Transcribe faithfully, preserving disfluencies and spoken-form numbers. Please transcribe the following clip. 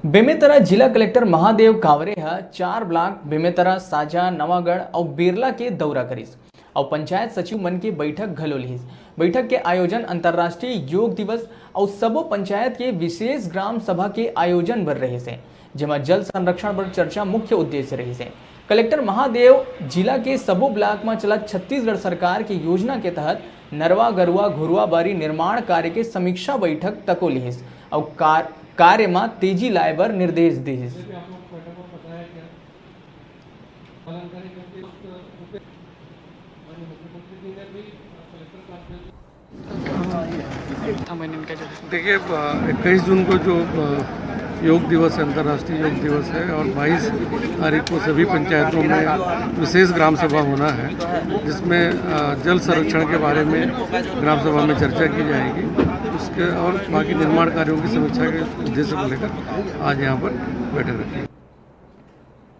बेमेतरा जिला कलेक्टर महादेव कावरे ह चार ब्लॉक बेमेतरा, साजा, नवागढ़ अउ बेरला के दौरा करिस अउ पंचायत सचिव मन के बैठक घलो लिहिस। बैठक के आयोजन अंतर्राष्ट्रीय योग दिवस अउ सबो पंचायत के विशेष ग्राम सभा के आयोजन बर रहिस हे, जेमा जल संरक्षण बर चर्चा मुख्य उद्देश्य रहिस हे। कलेक्टर महादेव जिला के सबो ब्लॉक म चलत छत्तीसगढ़ सरकार के योजना के तहत नरवा गरुवा घुरुवा बारी निर्माण कार्य के समीक्षा बैठक तको लिहिस अउ कार-, कार्य म तेजी लाए बर निर्देश दिहिस। देखिए, इक्कीस जून को जो अ, योग दिवस है, अंतर्राष्ट्रीय योग दिवस है, और बाईस तारीख को सभी पंचायतों में विशेष ग्राम सभा होना है, जिसमें अ, जल संरक्षण के बारे में ग्राम सभा में चर्चा की जाएगी। उसके और बाकी निर्माण कार्यों की समीक्षा के उद्देश्य को लेकर आज यहाँ पर बैठक रखी।